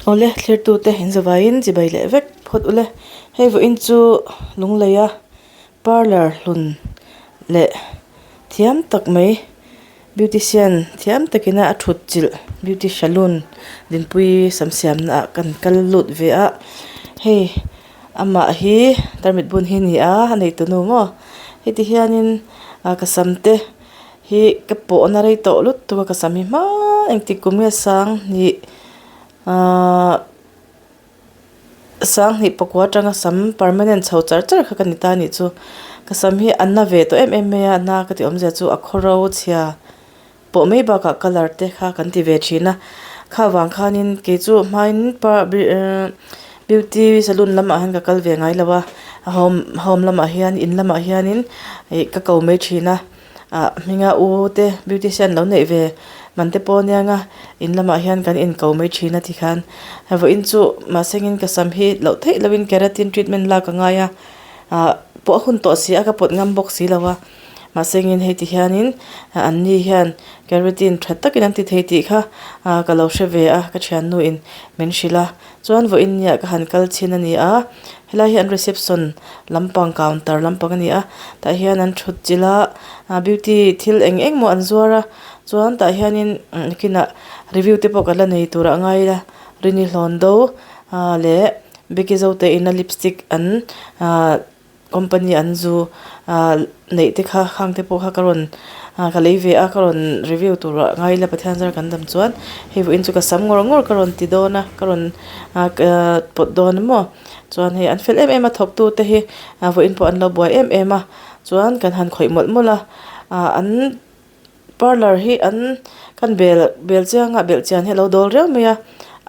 Awle thlirtute inzavaiin chibai leh vek phawt ule. Hei vawiin chu Lungleia parlour hlun leh thiam tak mai beautician thiam takina a thut chilh beauty saloon dinpui sam siamna ah kan kal lut ve a. Hei amah hi tarmit bun hi a ni a, a neitunu maw heti hianin ah ka sam te. Hi ka pawhna rei tawh lutuk a ka sam hi hma engtik kum nge sang hnih ahh sang hnih pakua atanga sam permanent chho char char kha ka ni ta a nih chu ka sam hi a na ve tawh em em mai a na ka tih awmzia chu a khawro chhia pawh mai bakah colour te kha kan ti ve thin a kha vang khanin kei chu hmain beauty salon lamah hian ka kal ve ngai lo a home home lamah hian in lamah hianin ih ka ko mai thin a. ah hminga u te beautician lo neih ve man te pawh ania nga in lamah hian kan inko mai thin a tikhan hei vawiin chu mahsengin ka sam hi loh theih lohin keratin treatment lak a ngai a ah pawh a hun tawh si a ka pawt ngam bawk si lo a mahsengin hei ti hianin an ni hian keratin tha takin an ti thei tih kha ah ka lo hre ve a ka thiannu in min hrilh a chuan vawiin nia ka han kal chhin a ni a. Helai hi an reception lampang counter lampang a ni a tah hian an thut chilh a ah beauty thil eng eng maw an zuar a chuan tah hianin nakinah review te pawh kan la nei turah a ngai ila rini hlawn do ah leh beki zo te ina lipstick an ah company an zu ah neih te kha khang te pawh kha ka rawn ah ka lei ve a ka rawn review turah ngai ila Pathian zar kan dam chuan hei vawiin chu ka sam ngawr ngawr ka rawn ti dawn a ka rawn ah pawt dawn a maw chuan hei an fel em em a thawk tu te hi ah vawiin pawh an lo buai em em a chuan kan han khawih mawlh mawlh a ah an parlour hi an kan bel bel chiang a belh chian hi a lo dawl riau mai a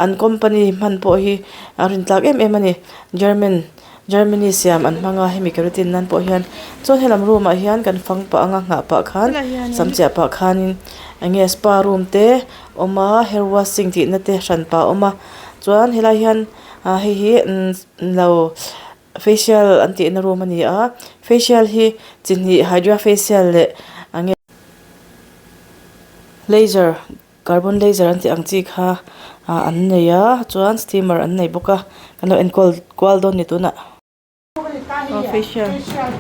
an company hman pawh hi a rin tlak em em a ni German Germany siam an hmang a hemi keratin nan pawh hian chuan helam room ah hian kan fang pah anga nghah pah khan sam chiah pah khanin eng nge spa room te awm a hair washing tih na te hran pah a awm a chuan helai hian ah hei hi lo facial an tihna room a ni a facial hi chi hnih hydra facial leh eng nge laser carbon laser an tih ang chi kha ah an nei a chuan steamer an nei bawk a kan lo enkawl kual dawn a ni tunah. Aw facial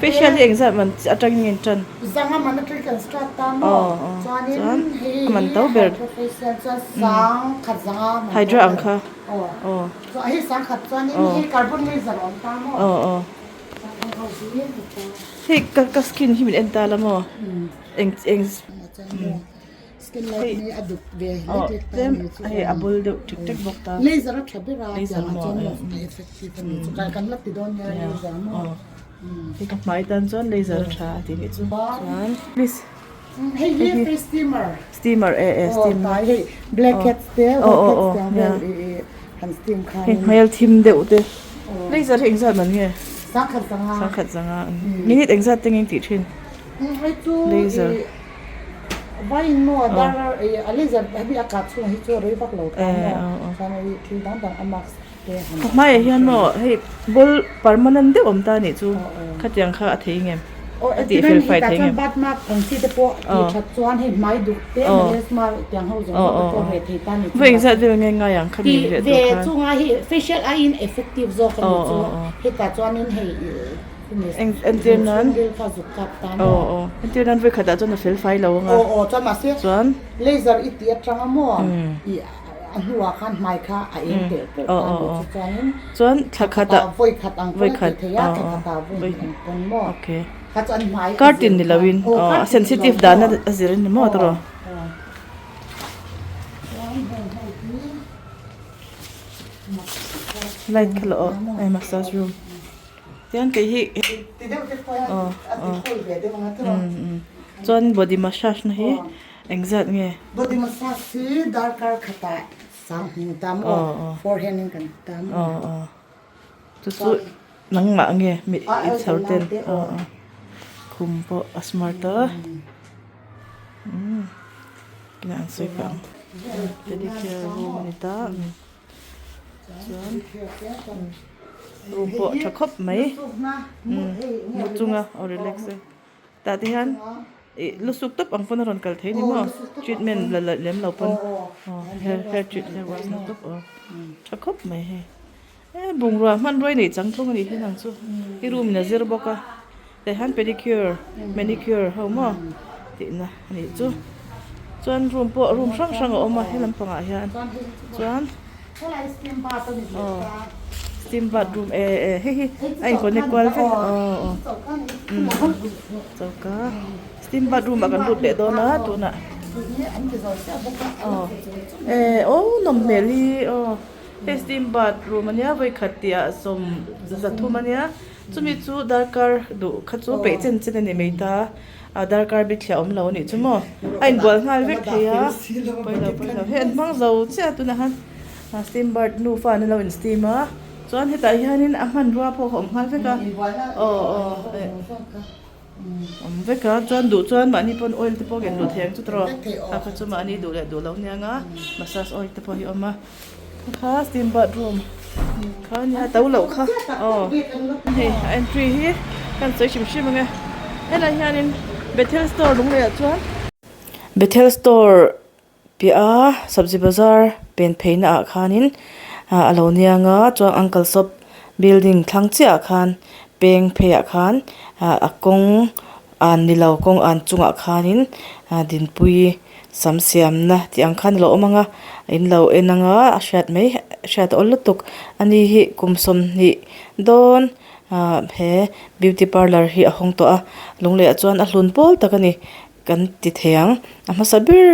facial hi engzat man atangin nge an tan Zanga man atangin kan start ta maw chuanin hei a man to ber hydra facial chuan sangkhat zanga man to hydra ang kha aw chuan hei sangkhat chuanin hei carbon laser a awm ta maw aw aw hei ka ka skin hi min en ta la maw eng eng Skin light hi a duk ve hle hle ta tlem ni chu hei a bul deuh ṭek ṭek bawk ta laser a ṭha ber a laser tiang ah maw chuan maw a effective a ni chu kai kan la ti dawn nia laser maw hei ka hmai tan chuan laser a ṭha a tih nih chu chuan please hei hi face steamer steamer e e steam tai hei blackheads te whiteheads te ang vel i han steam khan hei hmel thim deuh te laser hi engzat man nge sangkhat zanga sangkhat zanga minute engzat te nge in tih ṭhin hei chu laser Vawiin maw dar a laser hemi a kah chhungah hi chu a rei vak lo ta maw chuan hei thil dang dang a mask te han Ka hmaiah hian maw hei ball permanent deuh awm ta anih chu khatiang kha a thei ngem a tih fel fai thei ngem. Bat mark ang chi te pawh tih that chuan hei hmai duk te melasma tiang ho zawng zawng te pawh ve thei ta anih chu Vawi engzat vel nge ngai ang khami tih reh tur ve khan chunga hei facial aiin effective zawk anih chu hetah chuanin hei Entir nan aw aw entir nan vawi khatah chuan a fel fai lo ang a aw aw chuan mahse chuan laser i tih atanga maw i a hnuah khan hmai kha a eng telh pawh aw khan aw aw chu chuanin chuan thla khatah vawi khat ang vawi pawn a khat ti thei a aw thla aw khatah vawi vawi hnih ang pawn maw okay kha chuan hmai a kar zir tin ni kha loin aw aw kar a tin ni sensitive lo dan maw a zir a ni maw aw tawh aw chuan heng ho hi light kha la aw hei massage room. Tiang kei hi aw aw chuan body massage na hi engzat nge body massage hi darkar khatah sang hmu ta maw forehand in kan ta maw aw aw chu chu nangmah nge mi i chho ten aw aw khum pawh a smart a umm enge an sawi pah ang pedicure room a ni ta. Chuan room pawh a tha khawp mai mu chunga aw relax e tah te hian. Ih lusuk tawp ang pawn a rawn kal thei ni maw? Treatment la la lem lo pawn aw hair hair treat hair wash na tawp aw tha khawp mai hei. E bungrua hmanrua i neih chang tlung a nih hi nang chu i room in a zir bawk a tah hian pedicure manicure ho maw tihna a nih chu chuan room pawh room hrang hrang a awm a he lampangah hian chuan aw steam bath room e e hei hi a in connect kual vek aw aw choka steam bath room ah kan lut leh dawn a tunah aw e aw nawm hmel hi aw. Hei steam bath room ania vawikhat tih ah 13 ania chumi chu darkar duh kha chu peih chen chen a ni mai ta a darkar bithliah awm lo anih chu maw a inbual nghal vek thei a pawilo pawilo hei an hmang zo chiah a tunah khan steam bath nufa an lo in steam a chuan hetah hianin a hmanrua pawh a awm nghal vek a aw aw eh. Awm vek a, chuan duh chuan mahni pawn oil te pawh ken duh thei ang chu tawrh a kha chu mahni duh leh duh lo nia nga massage oil te pawh hi a awm a kha steam bathroom kha nia to loh kha aw hei a entry hi kan sawi hrim hrim ang e helai hianin Bethel store lung leh ah chuan Bethel store Piah a sabzi bazar pen phei na ah khanin ah a lo niang a chuan uncle shop building thlang chiah ah khan peng phei ah khan ah a kawng an ni lo kawng an chungah khanin ah dinpui sam siamna tih ang khan a lo awm ang a in lo en ang a a hriat mai hriat a awl lutuk ani hi kum 20 dawn ah he beauty parlour hi a hawng tawh a lunglei ah chuan a hlun pawl tak a ni. Kan ti thei ang. A hmasa ber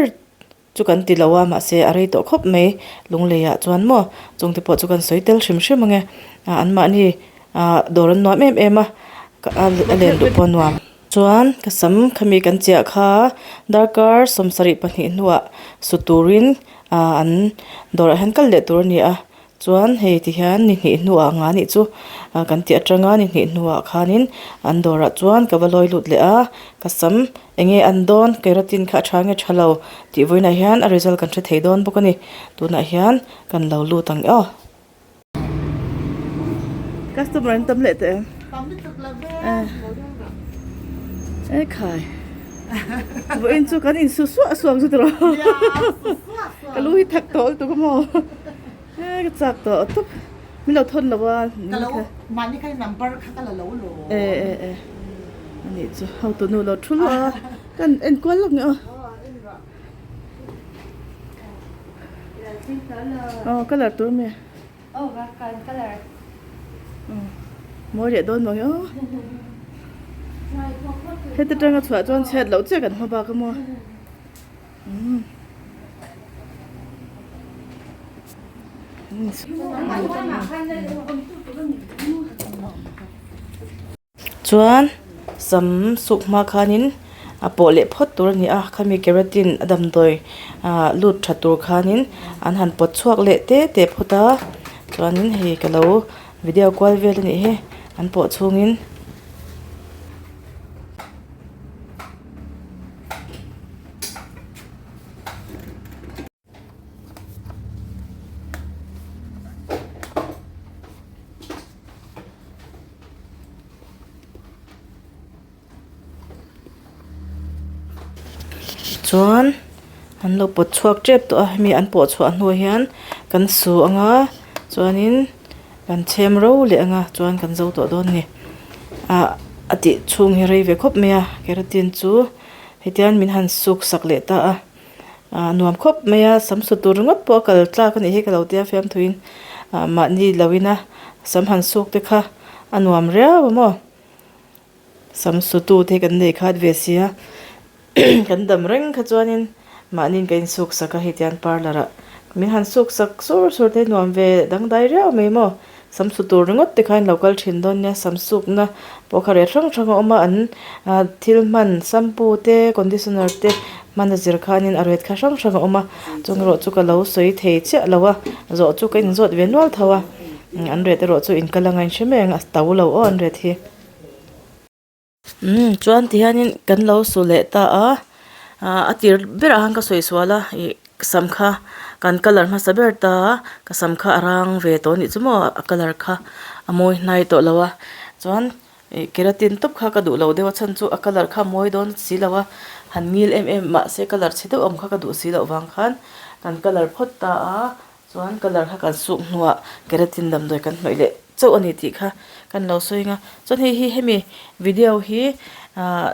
chu kan ti lo a, mahse a rei tawh khawp mai Lunglei ah chuan maw chung te pawh chu kan sawi tel hrim hrim ang e. An mahni ah dawr an nuam em em a, a len duh pawh a nuam. Chuan ka sam khami kan chiah kha darkar 72 hnuah su turin an dawrah hian kal leh tur a ni a. Chuan hei ti hian ni hnih hnuah nga nih chu kan tih atanga ni hnih hnuah khanin an dawrah chuan ka va lawi lut leh a ka sam eng nge an dawn keratin kha a tha nge tha lo tih vawiinah hian a result kan hre thei dawn bawk a ni tunah hian kan lo lut ang aw. Customer an tam leh teh em? E khai vawiin chu kan insu suah suak chu tawh ka lu hi thak tawh lutuk a maw. He ka chak tawh tawp min lo thawn lo a Ka lo mahni kha number kha ka la lo lo. E e e ani chu hotu nu lo thu luah a kan en kual lawk nge aw. Aw colour tur ami. Aw kan colour. Mawi leh dawn mang e aw. Heta tanga chhuah chuan chhiat loh chiah kan hma bak a maw. Chuan sam suk hma khanin a pawh leh phawt tur a ni a khami keratin a damdawi ah lut tha tur khanin an han pawt chhuak leh te te phawt a chuanin hei ka lo video kual vel a nih hi an pawh chhungin. Chuan an lo pawt chhuak tep tawh a hemi an pawh chhuah hnuah hian kan su ang a chuanin kan chhem ro leh ang a chuan kan zo tawh dawn a ni ah a tih chhung hi rei ve khawp mai a keratin chu hetiang min han suk sak leh ta a ah nuam khawp mai a sam su tur ringawt pawh a kal tlak a nih hi ka lo tia fiamthuin ah mahni lo ina sam han suk te kha a nuam riau a maw. Sam sutu te kan nei khat ve sia kan dam reng kha chuanin mahniin ka insuk sak a hei tian parlour ah min han suk sak sur sur te nuam ve dangdai riau mai maw sam su tur ringawt te khan lo kal thin dawn nia sam sukna pawh kha reh hrang hrang a awm a an thil hman shampoo te conditioner te hman a zir khanin a ret kha hrang hrang a awm a chung erawh chu ka lo sawi thei chiah lo a zawh chu ka inzawt ve nual tho a an ret erawh chu inkal anga inhre mai ang a to lo aw an ret hi. Umm chuan ti hianin kan lo su leh ta a ah a tir berah khan ka sawi sual a ih sam kha kan colour hmasa ber ta a ka sam kha a rang ve tawh a nih chu maw a colour kha a mawi hnai tawh lo a chuan. Ih keratin tawp kha ka duh lo deuh a chhan chu a colour kha a mawi dawn si lo a, han ngil em em mahse colour chhe deuh awm kha ka duh si loh vang khan kan colour phawt ta a, chuan colour kha kan suk hnuah keratin damdawi kan hnawih leh chauh a ni tih kha kan lo sawi ang a, chuan hei hi hemi video hi ah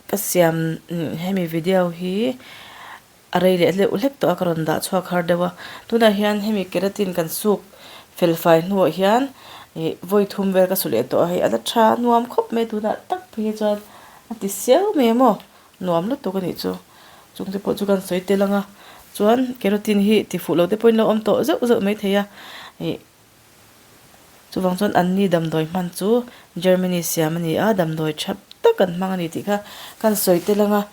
ka siam hemi video hi. A rei leh hleuh hlek tawh a ka rawn dah chhuak har deuh a, tunah hian hemi keratin kan suk fel fai hnuah hian ih vawi thum vel ka su leh tawh a hei a la tha nuam khawp mai tunah tak phei hi chuan a ti siau mai maw nuam lutuk a nih chu chung te pawh chu kan sawi tel ang a chuan keratin hi ti fuh lo te pawhin lo awm tawh zeuh zeuh mai thei a ih. Chuvang chuan anni damdawi hman chu Germany siam a ni a, damdawi tha tak an hmang a ni tih kha kan sawi tel ang a,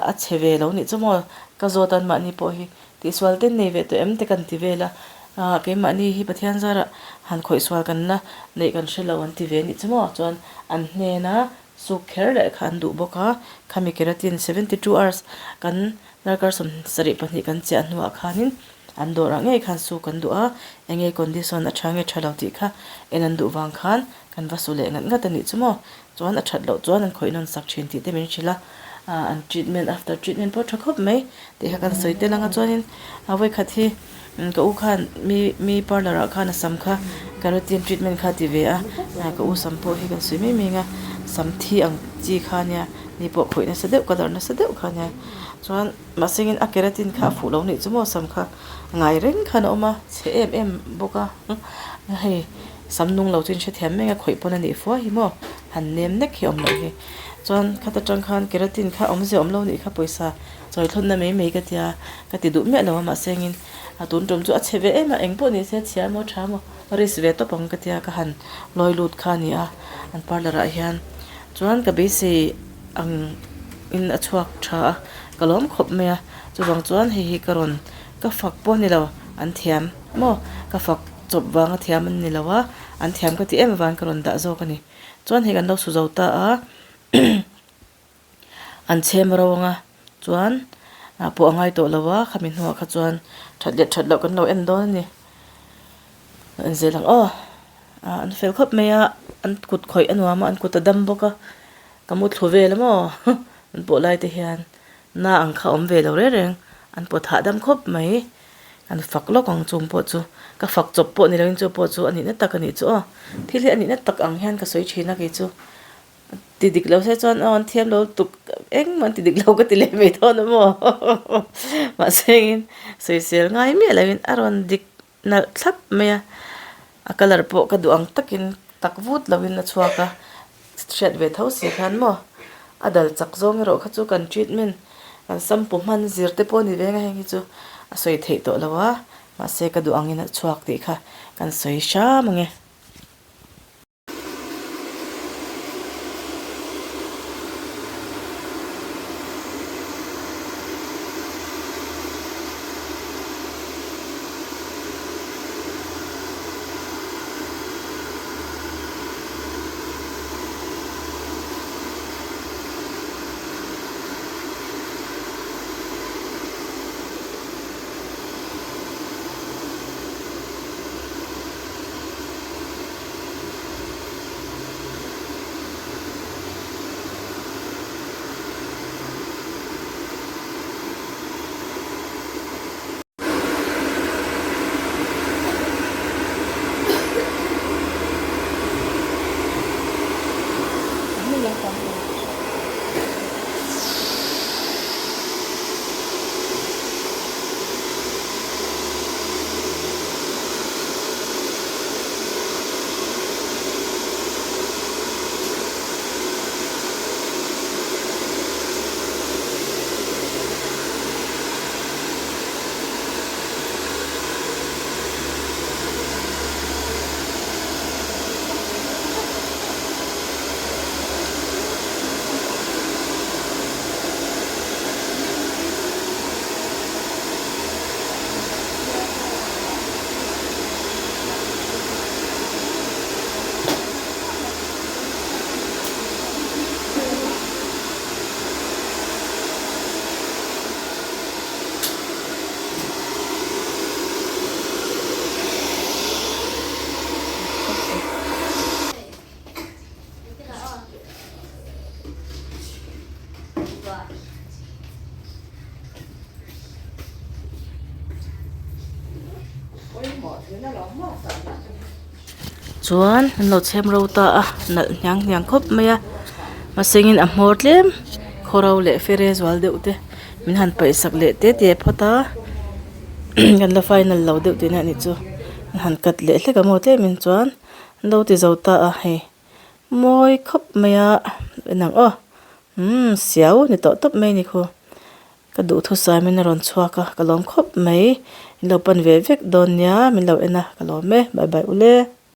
a chhe ve lo nih chu maw ka zawt a anmahni pawh hi tihsual te nei ve tawh em te kan ti vel a, keimahni hi Pathian zarah han khawih sual kan la neih kan hre lo an ti ve nih chu maw chuan an hnena suk kher leh kha an duh bawk a, khami keratin 72 hours kan darkar 72 kan chiah hnuah khanin An dawrah ngei khan su kan duh a, enge condition a tha nge tha lo tih kha en an duh vang khan kan va su leh ngat ngat a nih chu maw. Chuan a that loh chuan an khawih nawn sak thin tih te min hrilh a, an treatment after treatment pawh tha khawp mai tih kha kan sawi tel ang a chuanin a vawikhat hi ka u khan mi mi parlour ah khan a sam kha keratin treatment kha a ti ve a, ka u sam pawh hi kan sawi mai mai ang a, sam thi ang chi kha nia ni pawh khawih nasa deuh colour nasa deuh kha nia chuan. Mahsengin a keratin kha a fuh lo nih chu maw sam kha ngai reng khan a awm a, chhe em em bawk a, hei sam nung lo chu in hrethiam mai a khawih pawn a nih fua hi maw han nem nek hi a awm loh hi. Chuan khata tang khan keratin kha awmzia awm lo nih kha pawisa chawi thlawnna mai mai ka tia ka ti duh miah lo a mahsengin a tun tum chu a chhe ve em a eng pawh ni se chhia maw tha maw risk ve tawp ang ka tia ka han lawi lut kha a ni a an parlour ah hian chuan ka beisei ang in a chhuak tha a ka lawm khawp mai a chuvang chuan hei hi ka rawn ka fak pawh a ni lo an thiam maw ka fak chawp vang a thiam an ni lo a an thiam ka ti em avangin ka rawn dah zawk a ni chuan hei kan lo su zo ta a an chhem ro ang a chuan ah pawh a ngai tawh lo a khami hnuah kha chuan that leh that loh kan lo en dawn a ni en zel ang aw ah an fel khawp mai a an kut khawih a nuam a an kut a dam bawk a. Ka mu thlu vel a maw? An pawh lai te hian na ang kha awm ve lo reng reng, an pawt hahdam khawp mai. An fak lawk ang chung pawh chu, ka fak chawp pawh ni loin chu pawh chu a nihna tak a nih chu aw. Thil hi a nihna tak ang hian ka sawi thin a kei chu. Ti dik lo se chuan aw an thiam lo lutuk engmah an ti dik lo ka ti leh mai dawn a maw? Mahse engin sawisel ngai miah loin a rawn dik Nalh thlap mai a, a colour pawh ka duh ang takin tak vut lovin a chhuak a, hriat ve tho si khan maw a dal chak zawng erawh kha chu kan treatment kan shampoo hman zir te pawh a ni veng a heng hi chu a sawi theih tawh lo a, mahse ka duh angin a chhuak tih kha kan sawi hram ang e. Chuan an lo chhem ro ta a nalh hniang hniang khawp mai a mahsengin a hmawr tlem khawro leh fere zual deuh te min han paih sak leh te te phawt a kan la final lo deuh tihna a nih chu an han cut leh hlek a maw tlem in chuan an lo ti zo ta a hei mawi khawp mai a en ang aw umm siau ni tawh tawp mai a ni khu. Ka duhthusam in a rawn chhuak a, ka lawm khawp mai. In lo pan ve vek dawn nia, min lo en a, ka lawm e. Bye bye ule.